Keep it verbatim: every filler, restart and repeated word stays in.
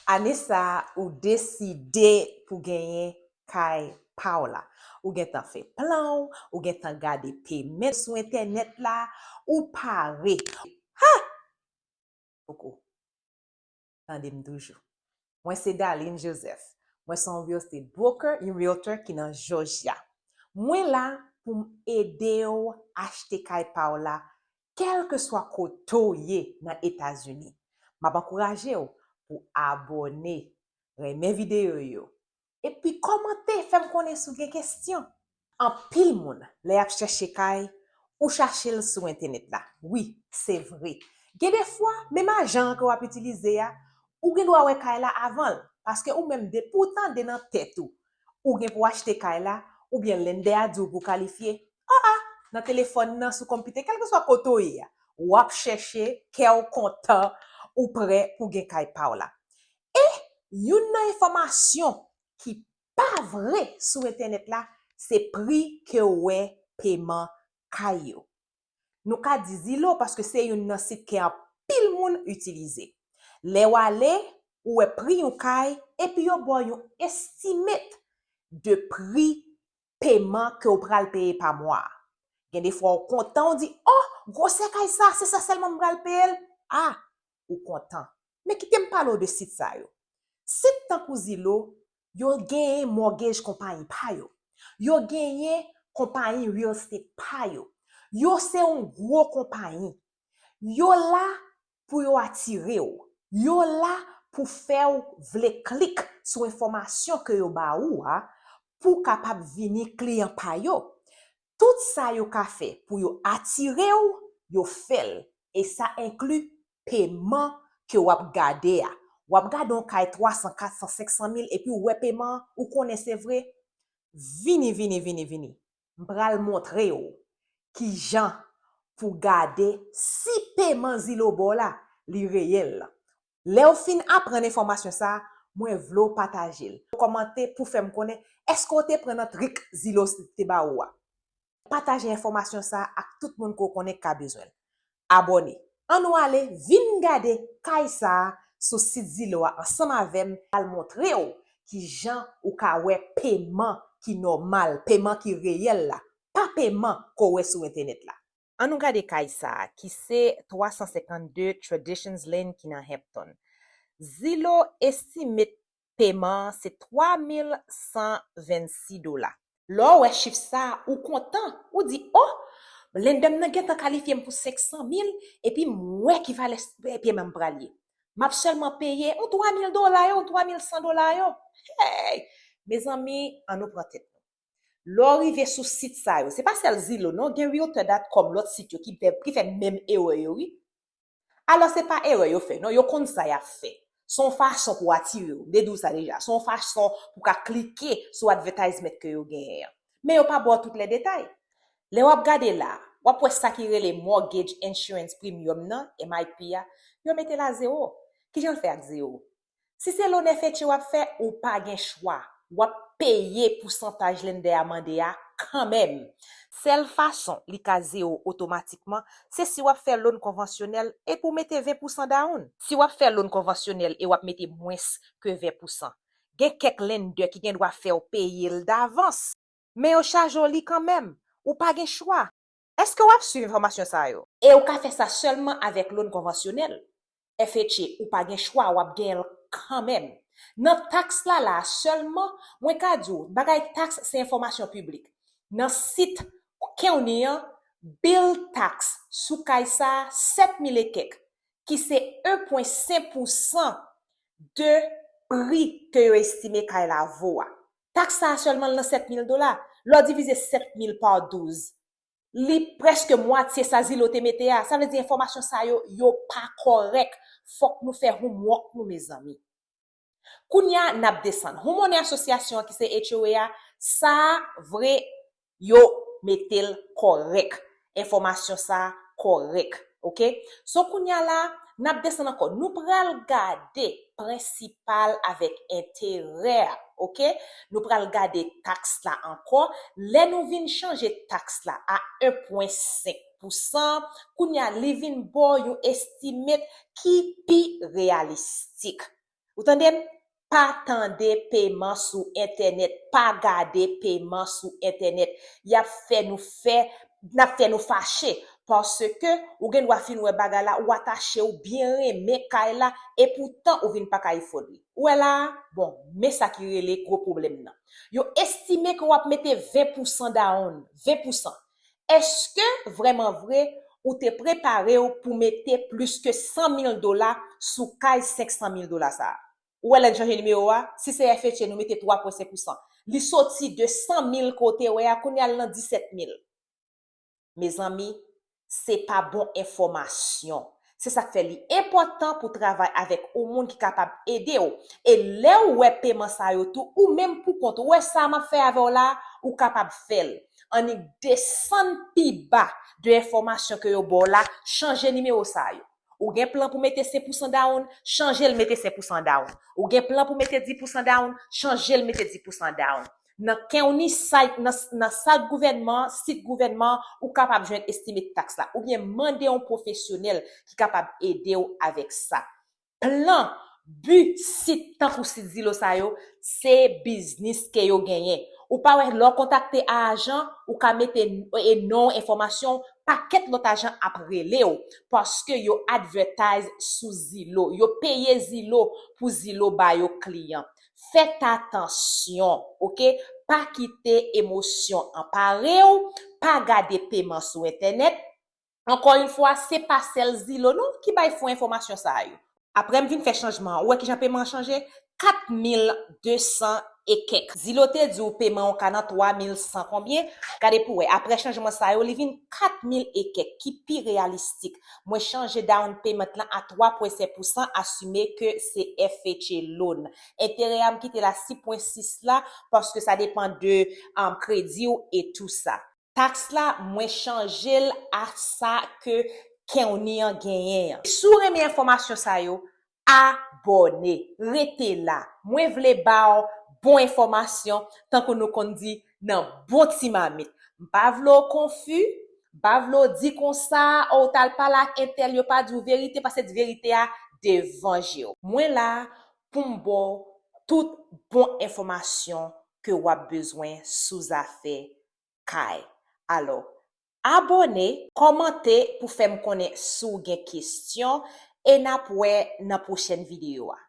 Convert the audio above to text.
Ane sa a, ou deside pou genyen kay pa w la. Ou gentan fè plan w, ou gentan gade payment sou entènèt la, ou pare. Ha! Poko. Tande m toujou. Mwen se Darline Joseph. Mwen se yon real estate broker, yon realtor ki nan Georgia. Mwen la pou m ede w achte kay pa w la, kèlkeswa kote w ye nan Etazini. M ap ankouraje w pou abòne, renmen videyo yo, epi kòmante, fè m konnen si w gen kesyon. Anpil moun, lè y ap chèche kay, ou chache l sou entènèt la. Wi, se vre. Gen de fwa, menm ajan an ke w ap itilize a, ou gen dwa wè kay la avan l, paske ou menm depi w tande nan tèt ou, ou gen pou w achte kay la, oubyen lender a di w pou w kalifye, a a, nan telefòn nan, sou konpitè, kèlkeswa kote w ye a, w ap chèche, kè w kontan, ou prè pou gen kay pa w la. E youn nan enfòmasyon ki pa vre sou entènèt la, se pri ke w wè peman kay yo. Nou ka di Zillow paske se youn nan sit ke anpil moun itilize. Lè w ale, ou wè pri yon kay, epi yo ba w yon estimate de pri peman ke w pral peye pa mwa a. Gen de fwa ou kontan, ou di, "Oh, gwosè kay sa, se sa sèlman m pral peye l." A, ou kontan. Men kite m pale w de sit sa yo. Sit tankou Zillow, yo genyen mortgage konpayi pa yo. Yo genyen konpayi real estate pa yo. Yo se yon gwo konpayi. Yo la pou yo atire w. Yo la pou fè w vle klik sou enfòmasyon ke yo ba ou a, pou w kapab vini kliyan pa yo. Tout sa yo ka fè pou yo atire w, yo fè l. E sa enkli peman ke w ap gade a. W ap gade yon kay twa san, kat san, senk san mil, epi w wè peman an, ou konnen se vre. Vini, vini, vini, vini. M pral montre w kijan pou gade si peman Zillow ba w la, li reyèl. Lè w fin aprann enfòmasyon sa a, mwen vle w pataje l. Kòmante pou fè m konnen èske w te pran nan trik Zillow te ba ou a. Pataje enfòmasyon sa a ak tout moun ke w konnen k ka bezwen l. Abòne. Ann nou ale, vin gade kay sa a sou sit Zillow a ansanm avè m, al montre w kijan ou ka wè peman ki nòmal, peman ki reyèl la, pa peman ke w wè sou entènèt la. Ann nou gade kay sa a, ki se twa san senkannde Traditions Lane ki nan Hampton. Zillow estimate peman an se twa mil san vennsis dola. Lè w wè chif sa a, ou kontan, ou di, "Oh, lender m nan gentan kalifye m pou senk san mil, epi m wè ki valè s-, peman m pral ye. M ap sèlman peye yon twa mil dola yo, yon twa mil san dola yo." Hey! Mezanmi, ann nou pran tèt nou. Lè w rive sou sit sa yo, se pa sèl Zillow non, gen realtor dot com, lòt sit yo ki fè, ki fè menm erè yo, wi. Alò, se pa erè yo fè, non, yo konn sa y ap fè. Se yon fason pou atire w, m te di w sa deja, se yon fason pou w ka klike sou advertisement ke yo genyen an. Men yo pa ba w tout lè detay. Lè w ap gade la, w ap wè sa ki rele Mortgage Insurance Premium nan, M I P a, yo mete l a zewo. Kijan l fè ak zewo? Si se loan F H A w ap fè, ou pa gen chwa. W ap peye pousantaj lender a mande a kanmenm. Sèl fason li ka zewo otomatikman, se si w ap fè loan konvansyonèl epi w mete ven pousan down. Si w ap fè loan konvansyonèl e w ap mete mwens ke ven pousan, gen kèk lender ki gen dwa fè w peye l davans. Men yo chaje w li kanmenm. Ou pa gen chwa. Èske w ap swiv enfòmasyon sa yo? E ou ka fè sa sèlman avèk loan konvansyonèl. F H A, ou pa gen chwa, w ap genyen l kanmenm. Nan taks la, la a sèlman, mwen ka di w, bagay taks se enfòmasyon piblik. Nan sit County an, bill tax sou kay sa a, sèt mil e kèk, ki se en pwen senk pousan de pri ke yo estime kay la vo a. Taks sa a sèlman l nan sèt mil dola. Lè w divize sèt mil pa douz, li prèske mwatye sa Zillow te mete a. Sa vle di enfòmasyon sa yo, yo pa kòrèk. Fòk nou fè homework nou, mezanmi. Kounye a, n ap desann. Homeowner Association an ki se H O A a, sa a vre, yo mete l kòrèk. Enfòmasyon sa a kòrèk. Oke? So, kounye a la, n ap desann ankò. Nou pral gade prensipal avèk enterè a. Oke? Nou pral gade taks la ankò. Lè nou vin chanje taks la a en pwen senk pousan, kounye a, li vin ba w yon estimate ki pi reyalistik. Ou tande m? Pa tande peman sou entènèt, pa gade peman sou entènèt. Y ap fè nou fè, n ap fè nou fache. Paske ou gen dwa fin wè bagay la, ou atache, ou byen renmen kay la, epoutan ou vin pa ka efòd li. Ou wè la a? Bon, men sa ki rele gwo pwoblèm nan. Yo estime ke w ap mete ven pousan down, ven pousan. Èske vrèman vre ou te prepare w pou mete plis ke san mil dola sou kay senk san mil dola sa a? Ou wè lè n chanje nimewo a, si se F H A nou mete twa pwen senk pousan. Li soti de san mil ke w te wè a, kounye a l nan disèt mil. Mezanmi, se pa bon enfòmasyon. Se sa k fè li enpòtan pou travay avèk yon moun ki kapab ede w. E lè w wè peman sa yo tou, ou menm pou kont ou, wè sa m ap fè avè w la, ou kapab fè l. Annik desann pi ba de enfòmasyon ke yo ba w la, chanje nimewo sa yo. Ou gen plan pou mete senk pousan down, chanje l mete senk pousan down. Ou gen plan pou mete dis pousan down, chanje l mete dis pousan down. Nan Kewney site, nan, nan site gouvènman, sit gouvènman, ou kapab jwenn estimate tax la. Oubyen mande yon pwofesyonèl ki kapab ede w avèk sa. Plan, bi sit tankou sit Zillow sa yo, se biznis ke yo genyen. Ou pa wè lè w kontakte a ajan, ou ka mete e non, enfòmasyon, pakèt lòt ajan ap rele w, paske yo advertise sou Zillow, yo peye Zillow pou Zillow ba yo kliyan. Fèt atansyon, oke? Pa kite emosyon anpare w, pa gade peman sou entènèt. Ankò yon fwa, se pa sèl Zillow non ki bay fo enfòmasyon sa yo. Apre m vin fè chanjman an, ou wè kijan peman an chanje? Kat mil de san e kèk. Zillow te di w peman an ka nan twa mil san konbyen? Gade pou w wè, apre chanjman sa yo, li vin kat mil e kèk, ki pi reyalistik. Mwen chanje down payment lan a twa pwen senk pousan, asime ke se F H A loan. Enterè a m kite l a sis pwen sis la, paske sa depann de, um, kredi w e tou sa. Tax la, mwen chanje l a sa ke Kewney an genyen an. Si w renmen enfòmasyon sa yo, abòne, rete la. Mwen vle ba w bon enfòmasyon, tankou nou konn di, nan bon ti mamit. M pa vle w konfi, m pa vle w di konsa, o, w t al pale ak entèl, yo pa di w verite, paske verite a devan je w. Mwen la pou m ba w tout bon enfòmasyon ke w ap bezwen sou zafè kay. Alò, abòne, kòmante pou fè m konnen si w gen kesyon, e n ap wè nan pwochèn videyo a.